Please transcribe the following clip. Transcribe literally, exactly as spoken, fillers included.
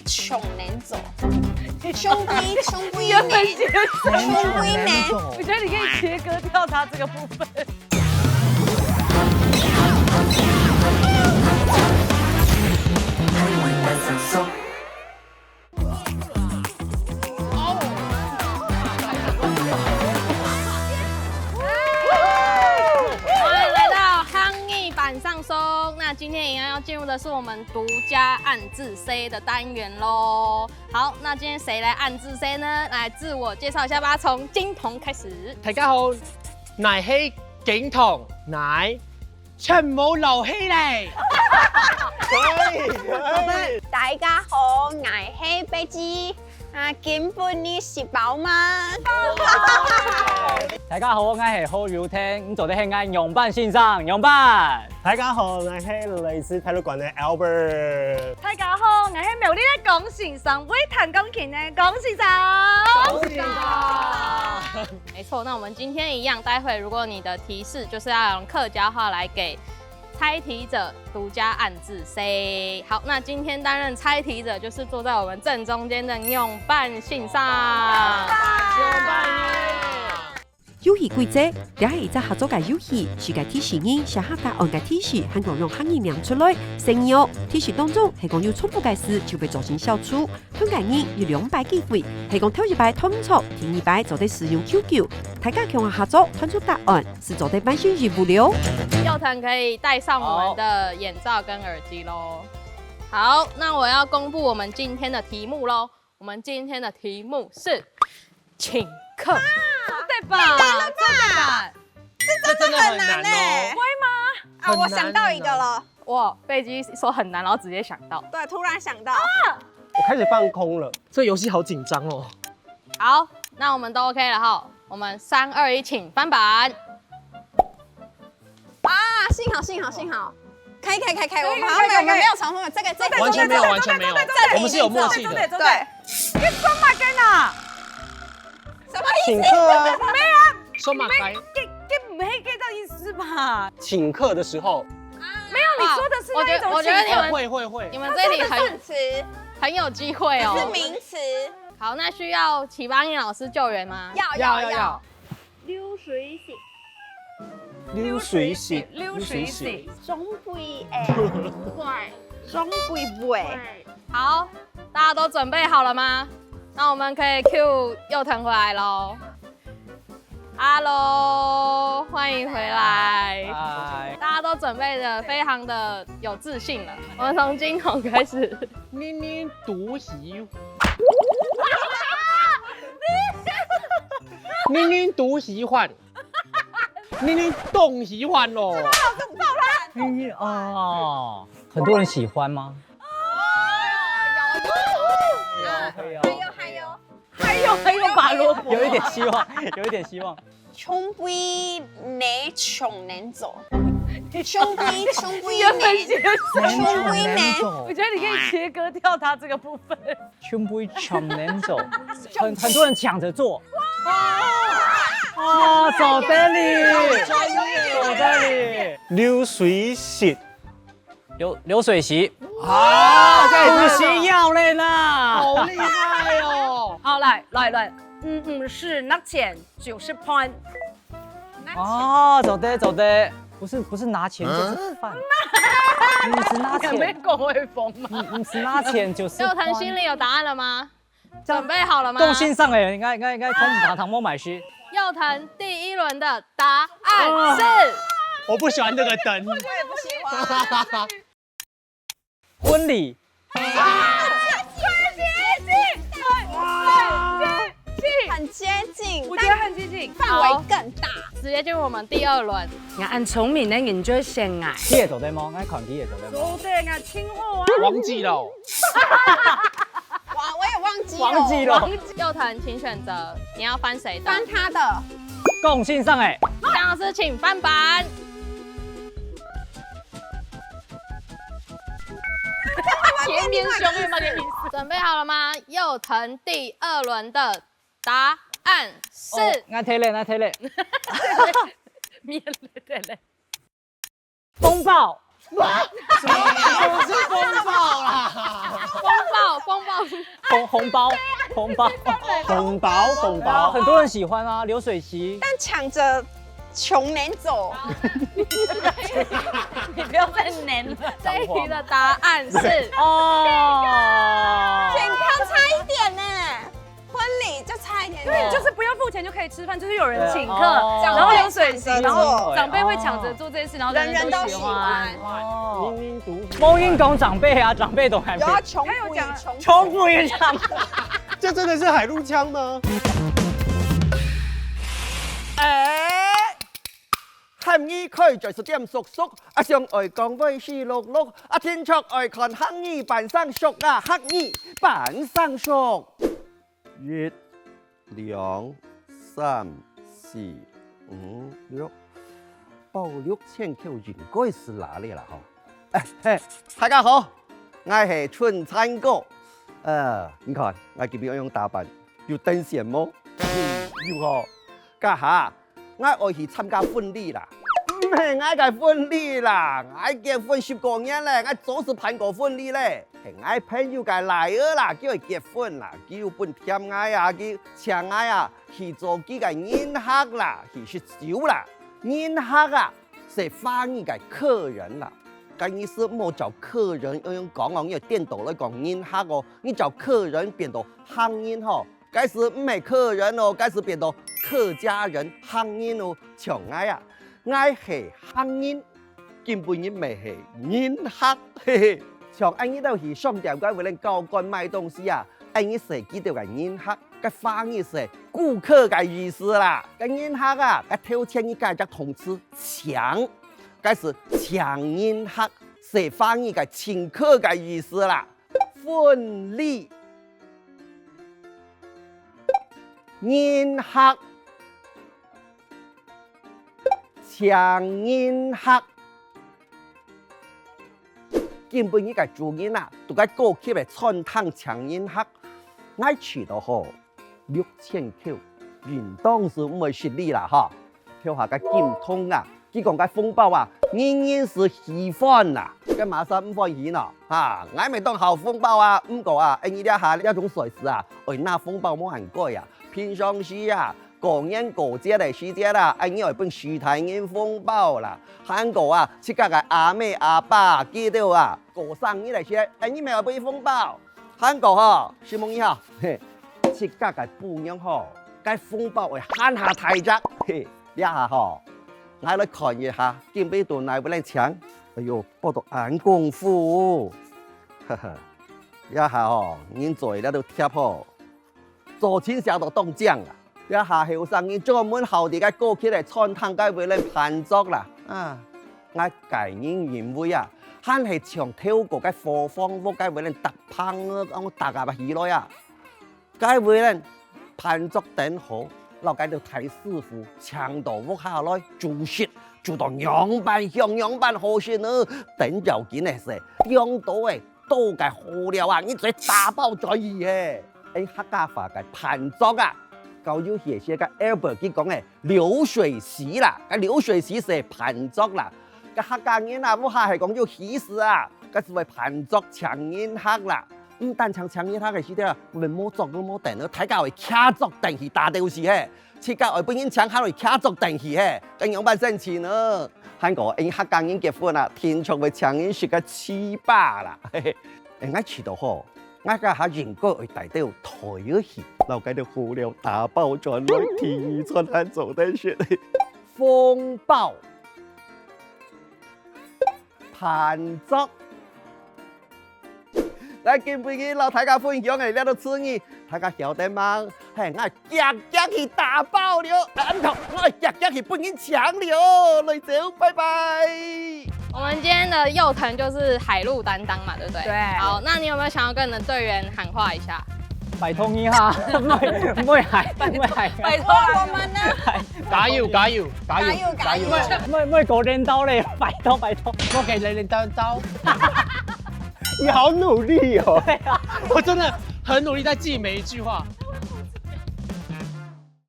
窮人族，窮鬼，窮鬼呢，窮鬼呢。我觉得你可以切割掉它这个部分。欢迎来到行業板上松。那今天一样要进入的是我们独家暗自 C 的单元喽。好，那今天谁来暗自 C 呢？来自我介绍一下吧，从金童开始。大家好，𠊎係金童，𠊎全部留起來。可以可以。大家好，𠊎係貝基。啊，今晡日食飽嗎？大家好，𠊎係何友天，你做得喊𠊎仰般先生，仰般。大家好，𠊎係來自大陸館个 Albert。大家好，𠊎係苗栗个江先生，會彈鋼琴个江先生。没错，那我们今天一样，待会如果你的提示就是要用客家话来给猜题者独家暗自 C。好，那今天担任猜题者就是坐在我们正中间的仰般先生。遊戲規則：這係一隻合作个遊戲，世界提示人寫下答案个提示，還講用客語唸出來。成語哦，提示當中係講有重複个字就會造成消除。 同个人有兩擺機會，係講頭一擺答毋著，第二擺做得使用Q Q。大家共下合作，團出答案，就做得完成任務了。幼騰可以戴上我们的眼罩跟耳机喽。好，那我要公布我们今天的题目喽。我们今天的题目是请客，对吧？对吧？这真的很难呢。会吗？啊，我想到一个了。哇，贝基说很难，然后直接想到。对，突然想到。我开始放空了。这游戏好紧张哦。好，那我们都 OK 了哈。我们三二一，请翻板。啊，幸好幸好幸好，可以可以可以可以，我们好像没有我们没有重复这个这个完全没有完全没有，我们是有默契的。对，你说嘛跟啊？什么意思？请客啊，说嘛该给给没给到意思吧？请客的时候，没有，你说的是我觉那一种得我觉得你们会会会你，们这里很动词，很有机会是哦。名词。好，那需要启发英老师救援吗？要要要要。流水席，流水席，流水席，中杯诶，中杯杯。好，大家都准备好了吗？那我们可以 cue 幼腾回来喽。Hello，欢迎回来。嗨，大家都准备的非常的有自信了。我们从金童开始。你你独喜，你你独喜欢，你你东喜欢咯。你你哦，很多人喜欢吗？有有有，还有还有。还有还有拔萝卜，有一点希望，有一点希望。穷杯呢，穷人族。穷杯穷杯原本是呢，穷杯呢。我觉得你可以切割掉它这个部分。穷杯穷人族，很很多人抢着做。啊，走这里，走这里。流水席，流流水席，啊，不需要了啦。好厉害哦！好，来来来，嗯嗯，是拿钱就是饭。哦，走的走的，不是不是拿钱就是饭，你是拿有没有钱，讲会疯吗？你你是拿钱就是所以我饭。们心里有答案了吗？准备好了吗？动心上哎，应该应该应该空打糖莫买虚。幼腾第一轮的答案是我不喜欢这个灯。婚礼，很接近，我觉得很接近。范围更大。直接进入我们第二轮。你按聪明的人就会选爱。佢也做得吗？我看佢也做得吗？做得啊，请好啊。忘记了。哇，我也忘记了。忘记了。幼腾，请选择，你要翻谁的？翻他的。动心上哎，江老师，请翻板。天边兄妹吗？准备好了吗？幼腾第二轮的答案是，哦，那推嘞，那推嘞，面对嘞。风暴，什么是风暴啦？风暴，风暴红红包，红包，红包，红包，很多人喜欢啊，流水席。但抢着穷没走。你不要再黏了。这一题的答案是哦，健康差一点呢，婚礼就差一点点。就是不用付钱就可以吃饭，就是有人请客，哦然后流水席，抢着然后做长辈会抢着做这件事，然后人人都喜欢。人人都喜欢。明明独无影响长辈啊，长辈都还有要穷不与穷。穷不一样。这真的是海陆腔吗？哎，喊你开嘴是点叔叔，啊，想爱讲话是碌碌，啊，天窗爱看行你扮生熟啦，行你扮生熟。一、两、三、四、五、六，包六千块应该是哪里啦吼？哎嘿，大家好，我是春餐哥。呃，你看，我今日样打扮，有等闲无？有吼。家下，我愛去參加婚禮啦。毋係𠊎个婚禮啦，𠊎結婚十過年咧，𠊎早就辦過婚禮咧。係𠊎朋友个倈仔啦，佢愛結婚啦，佢有分添𠊎啊，佢請𠊎啊去做佢个人客啦，去食酒啦。人客啊，係華語个客人啦。該意思莫叫客人，樣樣講哦，你顛倒來講人客哦，你叫客人變到客人吼。 該時毋係客人哦，該時變到客家人、客人哦。像𠊎啊，𠊎係客人，根本人毋係人客，嘿嘿。像𠊎日頭去商店該位恁交關買東西啊，𠊎日係佢兜个人客，該華語係顧客个意思啦。該人客啊，該頭前你加隻動詞請，該時請人客，係華語个請客个意思啦。 婚禮，人客，請人客。今晡日个主人啊，都該高級个餐廳請人客，𠊎試著吼， 六千箍，應當係毋會失禮啦哈。頭下个金童啊，佢講个紅包啊，人人係喜歡啦，該麼儕毋歡喜呢？哈，𠊎乜當好紅包啊，毋過啊，𠊎這下這種歲數啊，愛拿紅包無恁該啊。平常時啊，過年過節个時節啊，𠊎愛分序大人紅包啦，還過啊，自家个阿姆阿爸佢兜啊，過生日个時，𠊎乜愛分紅包。 還過吼，承蒙你吼，嘿，自家个餔娘吼，該紅包會還較大隻。嘿，這下吼，𠊎來看一下，今晡日到哪位來請？哎喲，包到恁功夫，哈哈，這下吼，人做這兜貼吼，做親寫到當靚啊！ 這下後生人專門好在該高級个餐廳該位來辦桌啦。啊，𠊎个人認為啊，還係像頭過該伙房屋該位來搭棚啊，搭啊起來啊。該位來辦桌等好，摎該兜大師傅請到屋下來煮食，煮到仰般香仰般好食呢。等要緊个事，用到个 到該好料啊，你做打包轉去嘿。𠊎客家話个辦桌啊，教有學學个Albert佢講个流水席啦，該流水席係辦桌啦。該客家人啊，屋下係講有喜事啊，該就會辦桌請人客啦。毋單淨請人客个時節啊，會無桌無凳，大家會擎桌凳去打鬥敘嘿。 自家愛分人請客來擎桌凳去嘿，該仰般生趣呢？還過𠊎客家人結婚啊，定著會請人食个粢粑啦。嘿嘿，𠊎試著吼，𠊎這下應該愛帶兜袋仔去，摎該兜好料打包轉來，第二餐還做得食。紅包，辦桌。 𠊎今晡日摎大家分享个這兜詞語，大家曉得嗎？嘿，𠊎遽遽去打包了，啊，毋著，𠊎遽遽去分人請了，來走，拜拜。我们今天的右騰就是海陆担当嘛，对不对？对好，那你有没有想要跟你的队员喊话一下？拜託你哈，毋好毋好喊，毋好喊，拜託我們呢？加油，加油，加油，加油，加油！毋好毋好過顛倒咧，拜託拜託。我给人人当招。你好努力哦。我真的很努力在记每一句话。